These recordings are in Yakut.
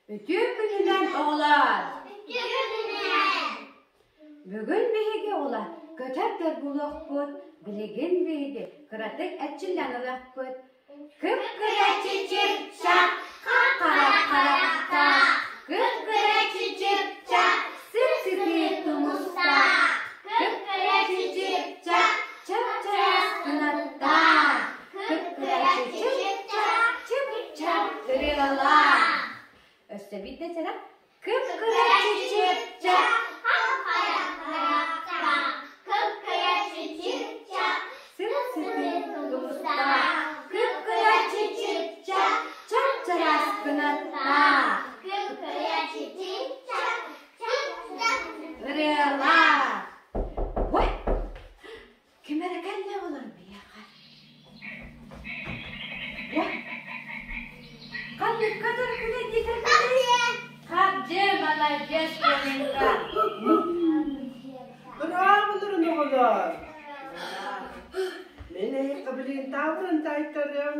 Үтүө күнүнэн оҕолоор! Үтүө күнүнэн! Бүгүн биһиги оҕолор көтөрдөр булуохпут, билигин биһиги кыратык эрчиллэн ылыахпыт. Кып-кыра чычып-чап, хап-хара харахтаах, кып-кыра чычып-чап, сып-сытыы тумустаах, кып-кыра чычып-чап, чап-чараас кынаттаах, кып-кыра чычып-чап, чып-чап ырыалаах. Өссө биирдэ чара кып-кыра чычып-чап, Хап-хара харахтаах, кып-кыра чычып-чап, сып-сытыы тумустаах, кып-кыра чычып-чап, чап-чараас кынаттаах, кып-кыра чычып-чап, чап-чап ырыалаах. Ой, ким эрэ кэллэ олор биһиэхэ. Ой, ханнык көтөр күнэ диэтэр Хабдьы, молодец, Коленька. Быраабыларын оҕолор. Мин эһиэхэ билигин таабырын таайтарыам.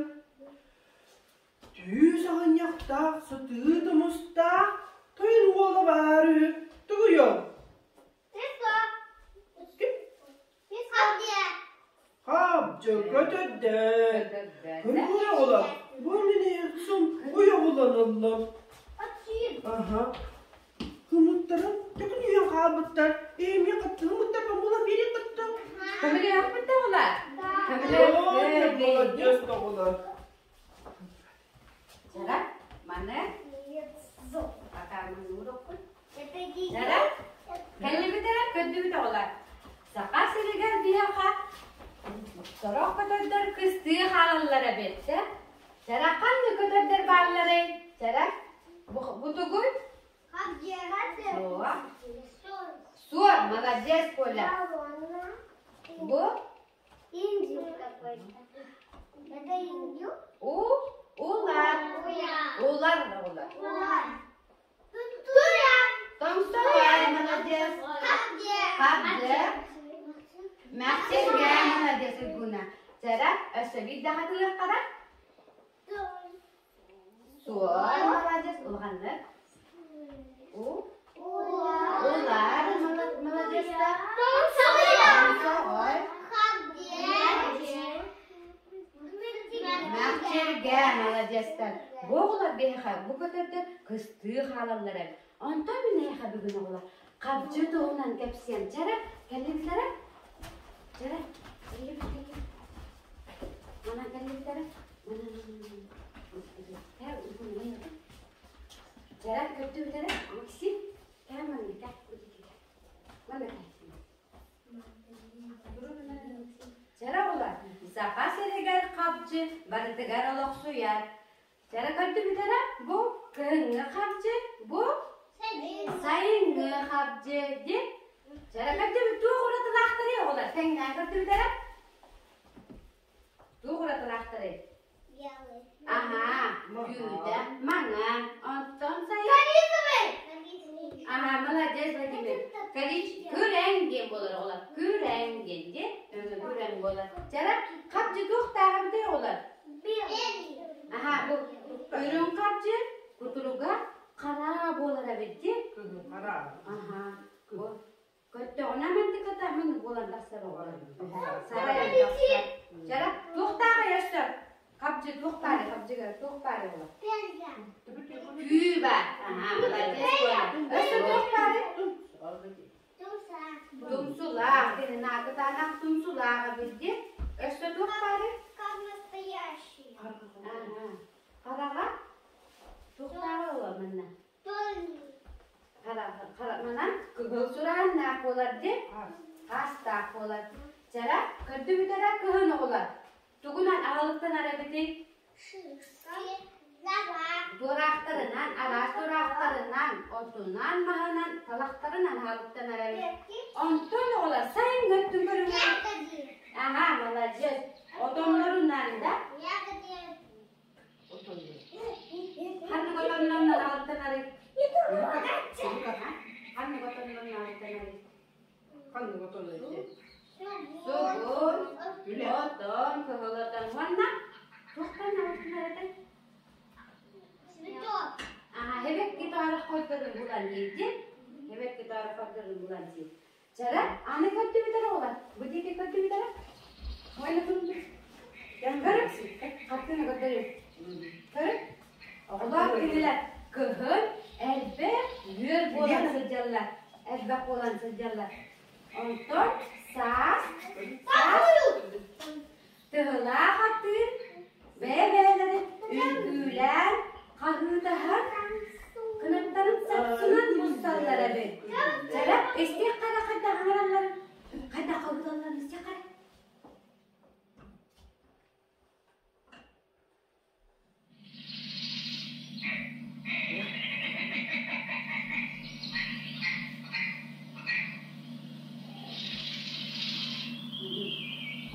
Түү саҕынньахтаах, сытыы тумустаах, тойон уола баар үһү. Тугуйуом? Хабдьы көтөрдөр. Кыргый оҕолор, бу мин эйэхсин уйа булан ыллым. Аха. Кымыттарын төкүнүйэн хаалбыттар. Эмиэ кыттыһыммыттар була бири кытты. Көмөлөөхпүт да оҕолор. Молодец оҕолор. Чара, маны атаамын ууруккун. Чара, кэллибит эрэ, көрдүбүт оҕолор. Саха сиригэр биһиэхэ сорох көтөрдөр кыстыы хаалаллар эбит да. Чара, ханнык көтөрдөр баалларый? Чара, бу тугуй? Суор. Суор, молодец, Коля. Бу? Индюк какой-то. Это индюк? У, улар. Улар, улар. Улар. Туя. Тоҥсоҕой, молодец. Хабде. Мэхсиргэ, молодец, Уйгуна. Чара, өссө биир даҕатылыаххара. Суор, молодец, улаханнык. У, улар, молодецтар. Тоҥсоҕой. Мэхчиргэ, молодецтар. Бу оҕолор биһиэхэ бу көтөрдөр кыстыы хаалаллар эбит. Онтон мин эһиэхэ бүгүн оҕолор хабдьы туһунан кэпсиэм. Чэрэ, кэллиҥсэрэ? Чэрэ, кэллибит, кэллибит. Манан кэллиҥсэрэ? Чэрэ, көрдүбүт эрэ? Максим, кээ манна, кээ, манна кээ. Чэрэ оҕолор, Саха сиригэр хабдьы барытыгар олохсуйар. Чэрэ көрдүбүт эрэ, бу кыһыҥҥы хабдьы, бу сайыҥҥы хабдьы диэн. Чэрэ көрдүбүт туох уратылаахтарый оҕолор? Тэҥнээн көрдүбүт эрэ? Туох уратылаахтарый? Аһаа, күүтэ, маҥан, онтон сайын Аһаа, молодец, Владимир. Корич, күрэҥ диэн буолар оҕолор. Күрэҥ диэн диэн, өҥө күрэҥ буолар. Чара, хапчы туохтааҕа бүтэр оҕолор? Аһаа, бу үрүҥ хапчы кутуруга хара буолар эбит дии. Хара. Аһаа, бу Көттөҕүнэ мантыката мин буолан тахсар оҕолор. Сарайан тахсар. Чара, туохтааҕый өссө? Хабдьы туох баарый? Хабдьыга туох баарый оҕолор? Түү баар. Аһаа, молодец буолар. Өссө туох баарый? Тумсулаах. Кини тумсулаах эбит дии. Өссө туох баарый? Как настоящий. Аһаа. Хараҕа? Туохтааҕый оҕолор манна? Манан кыһыл сурааннаах буолар дии, хаастаах буолар. Чара, көрдүбүтэрэ кыһын оҕолор. Тугунан аһылыктанар эбитий? Туораахтарынан, араас туораахтарынан, отунан, маһынан, талахтарынан аһылыктанар эбит. Онтон оҕолор сайыҥҥы өттүн көрүҥэр. Аһаа, молодец. Отоннорунан да Ханнык отоннон аҕалтанарый? Ханнык отоннон аҕалтанарый? Ханнык отон эти? Сугун, отон, кыһыл отон уонна туохтан аҕалтанар этэй? Цветок. Аха, эбэкки. булан диирди. Эбэкки таарыфардарын булан сиир. Чара, аны көрдүбүтэр оҕолор. Бу диэки көрдүбүтэрэ. Уонна тунду. Көрүк. Хаттыны көрдөрү. Көрүк. Оҕолор кинилэр кыһын элбэх үөр буолан сылдьаллар. Элбэх буолан сылдьаллар. Онтон саас, саас тыһылаах атыыр бэйэ-бэйэлэрин үҥкүүлээн хаһыытаһан кынаттарын сапсынан мусталлар эбит. Чэрэ, истиэх хара хайдах аҥаралларын, хайдах хаһыыталларын истиэх хара.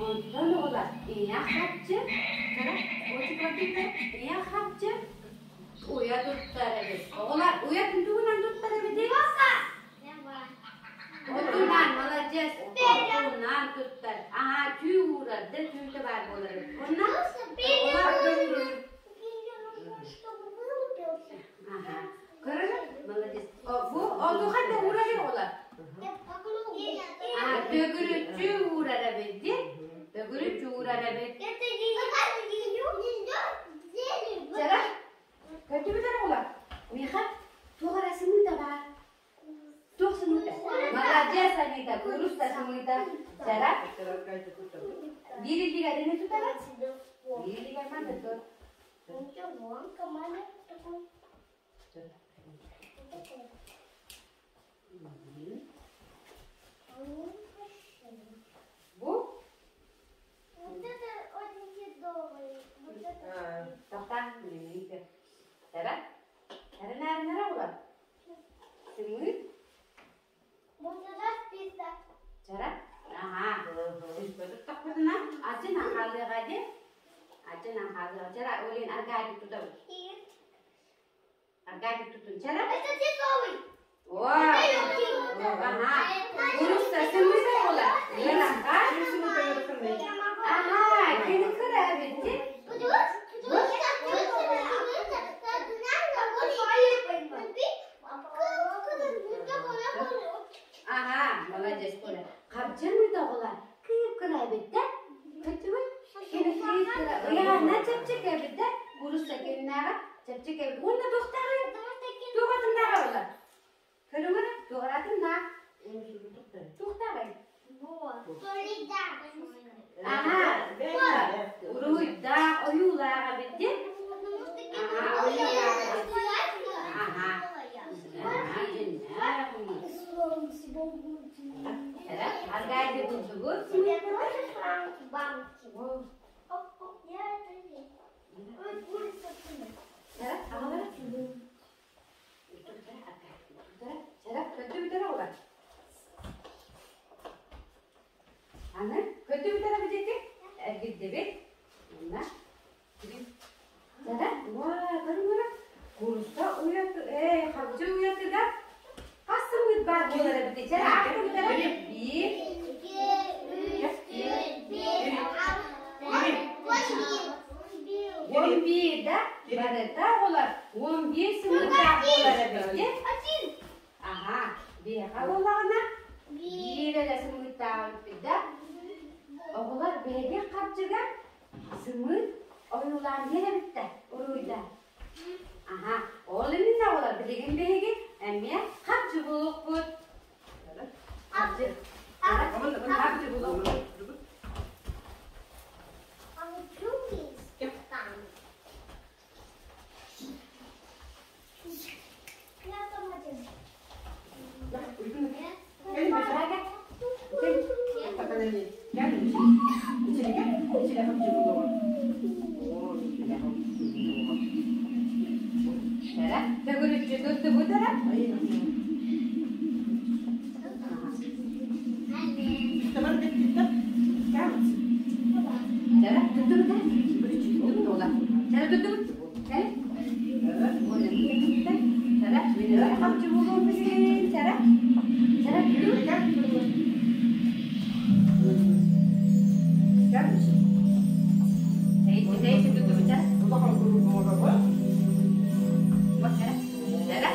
Онтон оҕолор ийэ харчы, ийэ харчы уйа туттар эбит. Оҕолор уйа тугунан туттар эбитий? Отунан, молодец, отунан туттар. Аһаа, түү уурар, да түүтэ баар буолар эбит. Онно Ага. Көрөр, молодец. Бу онуха да уурар оҕолор. А, төгүрүччү уурар эбит дии. Төгүрүччү уурар эбит. Чара, көрдүбүт оҕолор. Миха, туох эрэ сымыыта баар. Туох сымыыта? Молодец, Анита, курус да сымыыта. Чара, биир илиигэр ини тутара. Биир илиигэр манна тут. Бу? Тохтаа, Чара, эрэнээринэрэ буолар. Сымыыт. Чара. Аһаа. Туттахпытына атын хаалыаҕа дии. Атын хаалыаҕа. Чара, Олен Аркадий тутабыт. Аркадий тутун. Чара. Это тяжелый. О, ага. Курусса сымыыта буолар. Ыараха. Аһаа, кини кыра эбит дии. Аһаа, молодец, Коля. Хабдьын оҕолор кыып-кыра эбит да? Көтүбүт? Кини кыып-кыра. Ыйаана чэпчэки эбит да? Курусса кимнээҕэ чэпчэки эбит. Уонна туохтааҕый? Туох атыннааҕа буолар? Көрүҥ эрэ, туох эрэ атыннаах? Туохтааҕый? Аһаа, уруһуйдаах, ойуулаах эбит дии. Аһаа, ойуулаах эбит. Аһаа. Аргайды булдугут. Аны көтү бүтэрэ бүтэтик эргирдибит. Манна Дара, уа, көрүҥ Курса уйаты, ээ, хабдьы уйатыгар хас сымыыт баар буолар эбитий? Чэ, аахта бүтэрэ. Биир, 11 да? Барыта оҕолор 11 сымыыттаах буолар эбит. Аха, биэхэ буоллаҕына биир эрэ сымыыттаах эбиппит да? Оҕолор биһиги хабдьыга Сымыыт ойуулаан биэрэбит да, уруйда. Аха, ол иннинэ оҕолор билигин биһиги эмиэ хапчы булуохпут. Хапчы. Хапчы булуохпут. Төгүрүччү туттубут эрэ? Чара, туттубут эрэ? Чара, туттубут? Чара? Чара, хапчы булуом билигин, чара. Чара, Тэйси туттубут, чара. Чара.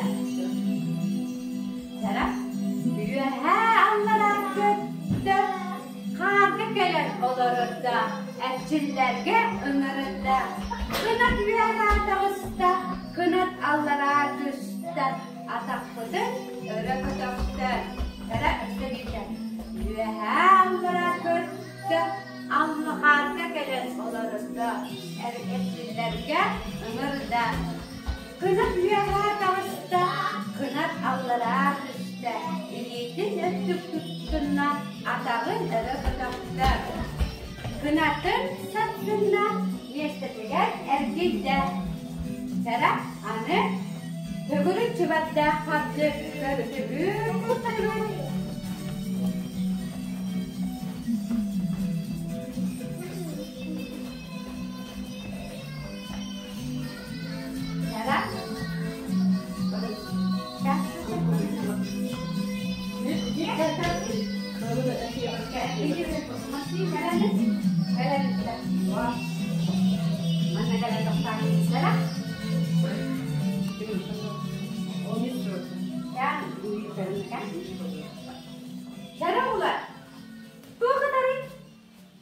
Эрчиллэргэ ыҥырда. Кынат үөһээ таҕыста, кынат аллараа түстэ, атахпытын өрө көтөхтө. Эрэ өссө биирдэ. Үөһээ аллараа көттө, аллахаарга кэлэн олордо. Эрчиллэргэ ыҥырда. Кынат үөһээ таҕыста, кынат аллараа түстэ, илиитин өттүк туттунна, атаҕын өрө көтөхтө. Кынатын сапсынна, миэстэтигэр эргийдэ. Чара аны төгүрүччү бардаах хабдьы көрдүгүн куттаныбыт. Чара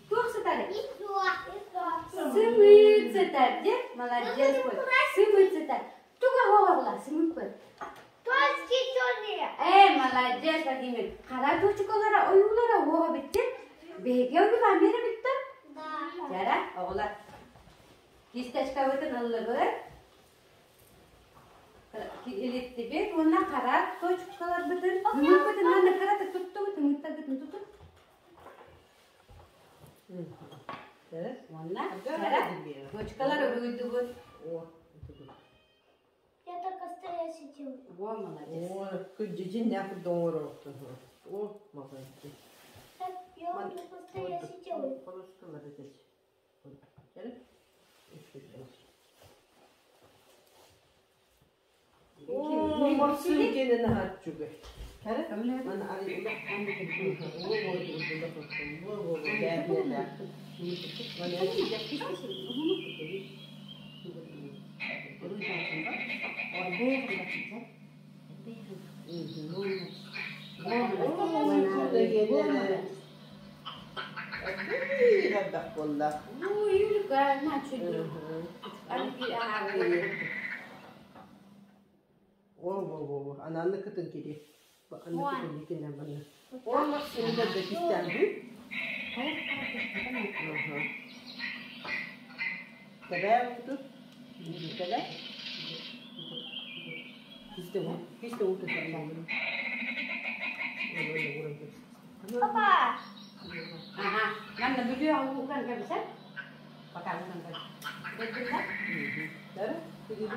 Туох сытарый? Сымыыт сытар, дьэ, молодец. Сымыыт сытар. Туга оҕоҕула сымыыппыт. Точки черные. Молодец, Владимир. Хара точкалара ойуулара уоҕа бүттэ. Биһиги ойуулаан биэрэ бүттэ. Да. Дьара, оҕолор. Кисточкабытын ыллыбыт. Илиттибит уонна хара точкаларбытын ымыппытын манна кыратык туттубут, ымыттарбытын тутут. Уонна хара точкалар уруйдубут. Я только настоящий делаю. Во, молодец. О, күддьүдьүн курдук О, молодец. Я только настоящий делаю. О, морсун кенен хатчуга. Ананы кытын кири. Аны кытын бана. О, морсун да кистән. Тэбэ уту. Тэбэ. Кисте кисте уту. Папа! Ага, манна бүлүү уган кэбисэ. Пока уган кэбисэ. Да? Бүлүү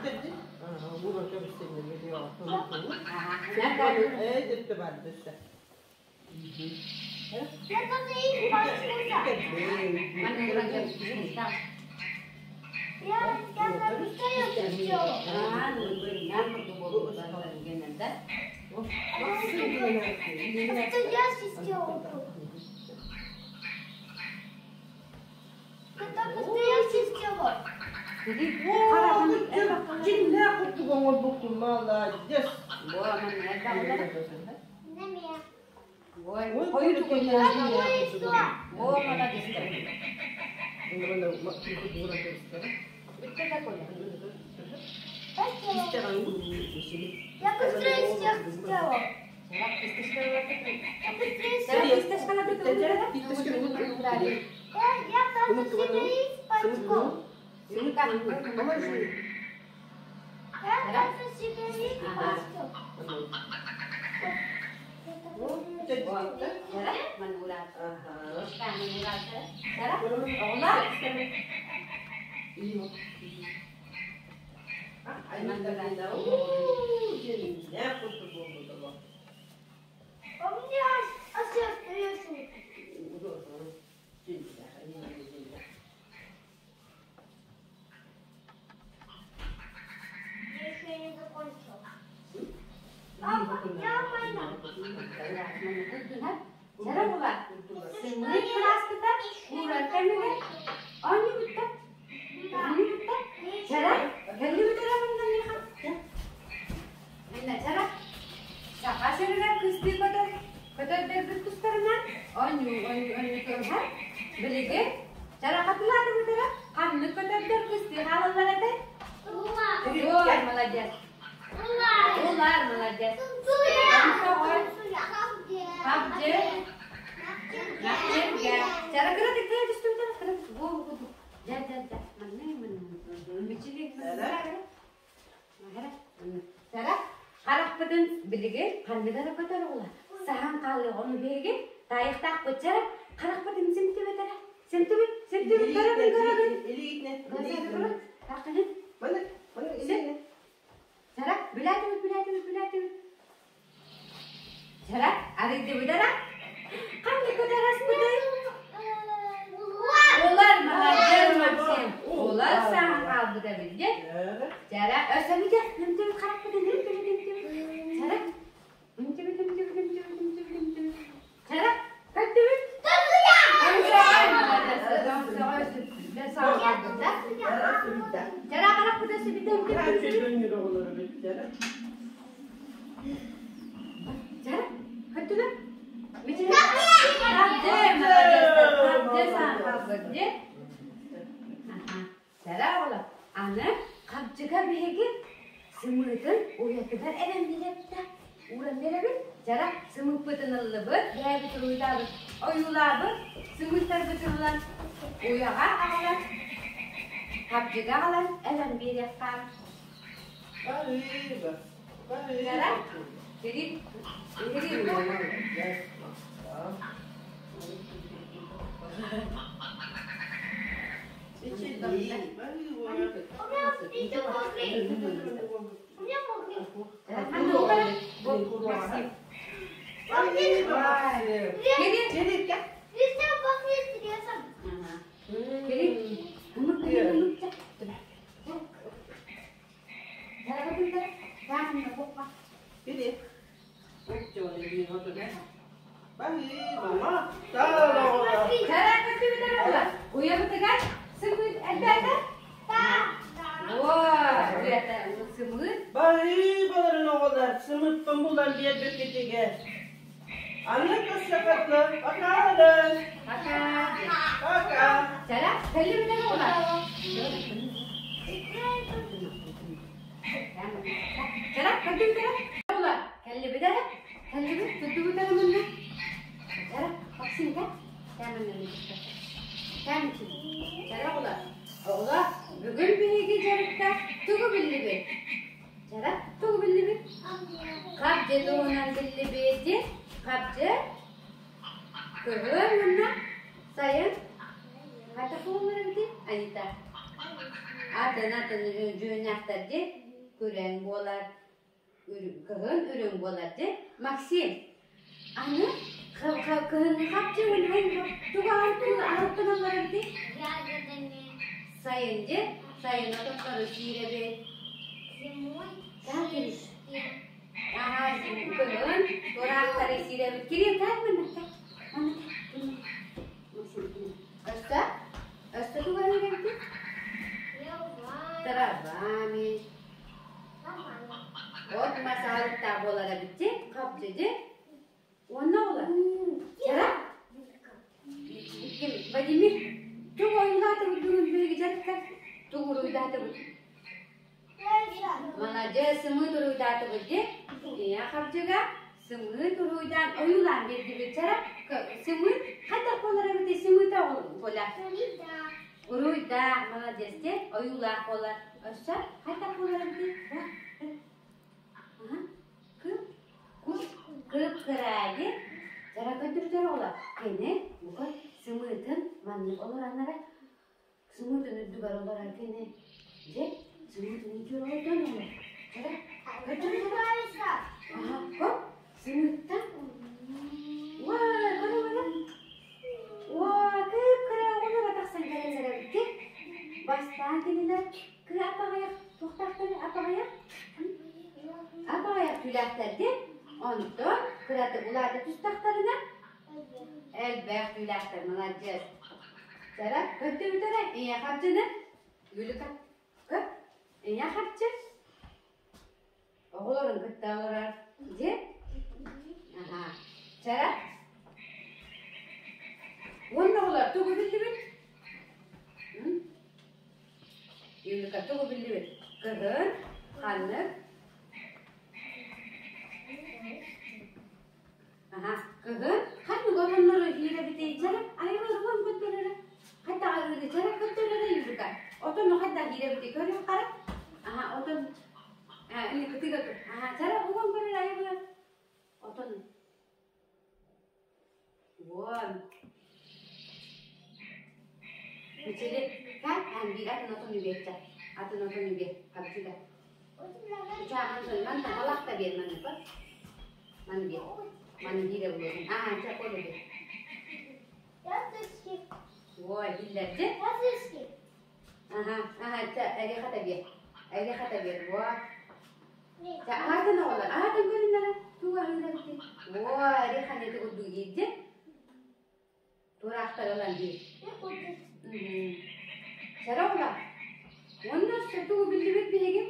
Ага, уган кэбисэ видео. Ага. Э, деп барды. Я тоже их послушала. Манна уган кэбисэ. Я настоящий сделала. Аа, нам курдук буолуп да. Настоящий сделала. Я только настоящий сделала. Кинне курдук оҥорбуккун, молодец. Бо, манна элбэх На меня. Ой, хойутук О, молодец. Бүттэ такой. Я быстрее всех сделала. Я быстрее всех. Я тоже себе испачкал. Я тоже себе испачкал. У меня аж настоящий. Я еще не закончила. Папа, я майна. Чарахатылаатыбыт эрэ? Ханнык көтөрдөр кыстыы хаалаллар этэй? Ой, молодец. Улар, молодец. Хабдьы. Мэхчиргэ. Чара кыра тиккэ түстүбүтэ кыра бу бу бу. Дьэ дьэ дьэ. Манны манны. Мичили. Чара харахпытын билигин ханнык эрэ көтөр оҕула саһан хаалыаҕа ону биһиги таайыахтаахпыт чара харахпытын симтибэтэрэ симтибит симтибит көрөбүн көрөбүн Илиитинэн. Тахханын Маны маны илиитинэн. Чара бүлээтибит бүлээтибит бүлээтибит Чара арыйдыбыт ара ханнык көтөр аспытый Улар молодец Максим улар саһан хаалбыт эбит дьэ Чара өссө үмтүбүт харахпытын үмтүбүт үмтүбүт Чара үмтүбүт үмтүбүт үмтүбүт үмтүбүт үмтүбүт Чара көттүбүт Чара харахпытын сүбүтэ үмтүбүт Чара көттүлэр Чара оҕолор, аны хабдьыга биһиги сымыытын уйатыгар эбэн биэрэбит ууран биэрэбит. Чара сымыыппытын ыллыбыт, бэйэбит уруйдаабыт, ойуулаабыт, сымыыттарбытын ылан уйаҕа аҕалан, хабдьыга аҕалан эбэн биэриэххэ. Чара, Кирилл, Кирилл. Уйабытыгар сымыыт элбээтэ? Сымыыт. Баһыыбаларын оҕолор сымыппын булан биэрбиккитигэр. Анна Көссөкөтнө, пока! Пока! Пока! Чара, кэллибитэ оҕолор. Чара, кэллибитэ оҕолор. Кэллибитэ кэллибит, туттубут эрэ мунна. Чара, Максимка, кэмэннэн Кэмчин. Чара оҕолор. Оҕолор, бүгүн биһиги дьарыкта тугу биллибит? Чара, тугу биллибит? Хабдьы туһунан биллибит. Хабдьы кыһын мунна сайын хата буолар эбитий Анита? Атын атын дьүһүннээхтэр дии күрэҥ буолар кыһын үрүҥ буолар дии Максим аны кыһыҥҥы хапчы тугу аһылыктаналлар эбитий сайын дии сайын отоннору сиир эбит Аһаа, кыһын тураахтары сиир эбит. Кирилл, кэл манна, кэл. Манна кэл. Өссө? Өссө тугу аһыыр эбитий? Травами. От мас аһылыктаах буолар эбит дии, хапчы дии. Уонна оҕолор? Чара? Ким? Владимир, тугу ойуулаатыбыт бүгүн биһиги дьарыкка? Тугу уруйдаатыбыт? Маладьыас, сымыыт уруйдаатыбыт дии. Ийэ хабдьыга сымыыт уруйдаан ойуулаан биэрдибит. Чара, сымыыт хайдах буолар эбитий? Сымыыта буола. Уруйдаах, молодец дии. Ойуулаах буолар. Өссө хайдах буолар эбитий? Кып, кус кып-кыраайы дьара көрдүрдэр оҕолор. Кини бука сымыытын маннык олораннара сымыытын үрдүгэр олорор кини дьэ сымыытын үрдүгэр олордон олор. Дьара көрдүрдэр. Аха, хоп, сымыыттан. Уа, көрө көрө. Уа, кып-кыра оҕолоро тахсан кэлэллэр эбит. Бастаан кинилэр кыра апаҕайах туохтаахтар апаҕайах Апаҕайах түүлээхтэргэ, онтон кыратык улаата түстэхтэринэ элбэх түүлээхтэр маладьыас. Чара көрдүбүтэрэ ийэ харчыны Юлика көр ийэ харчы оҕолорун кытта олорор дьэ аха чара уонна оҕолор тугу биллибит? Ханнык? Аха, кыһын ханнык отоннору иирэбитий? Чара айыларбын көрдөрөрө. Хайдах арыыны чара көрдөрөрө Юрка. Отону хайдах иирэбитий көрүөх хара. Аха, отон ини кытыга тур. Аха, чара уган көрөр айылар. Отон. Уон. Мичили, ка, ан биир атын отон үбиэччэ. Атын отон үбиэ, хабчыга. Чаахан мантан алахта биэр маннык Маны биэр. Маны биирэ булуохун. Аа, чэ, коля биэр. Ой, биллэрди. Аха, аха, чэ, эриэхэ биэр. Эриэхэ биэр. Во. Чэ, аһаатын оҕолор, аһаатын көрүннэрэ. Тугу аһыыра бити. Во, эриэхэ нети курдук иирди. Тураахтар ылан биир. Чара оҕолор. Уонна тугу биллибит биһиги?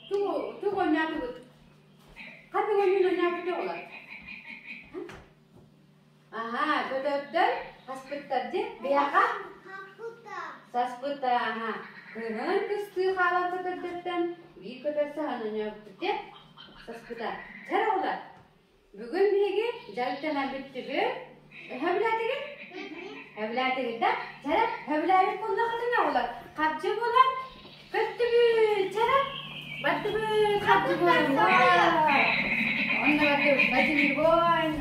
Тугу тугу оонньоотубут? Ханнык оонньууну оонньообут оҕолор? Аһаа, көтөрдөр хаспыттар дии. Биһиэхэ? Саспыта, аһаа. Кыһын кыстыы хаалан көтөрдөртөн биир көтөр саһан оонньообуппут дии. Саспыта. Чэр оҕолор, Бүгүн биһиги дьарыктанан бүттүбүт. Сөбүлээтигит? Сөбүлээтигит да? Чэрэ, сөбүлээбит буоллаххытына оҕолор, хабдьы буолан көттүбүт. Чэрэ, бардыбыт, хабдьы буолан. Онно бардыбыт, бадьыҥыр буолан.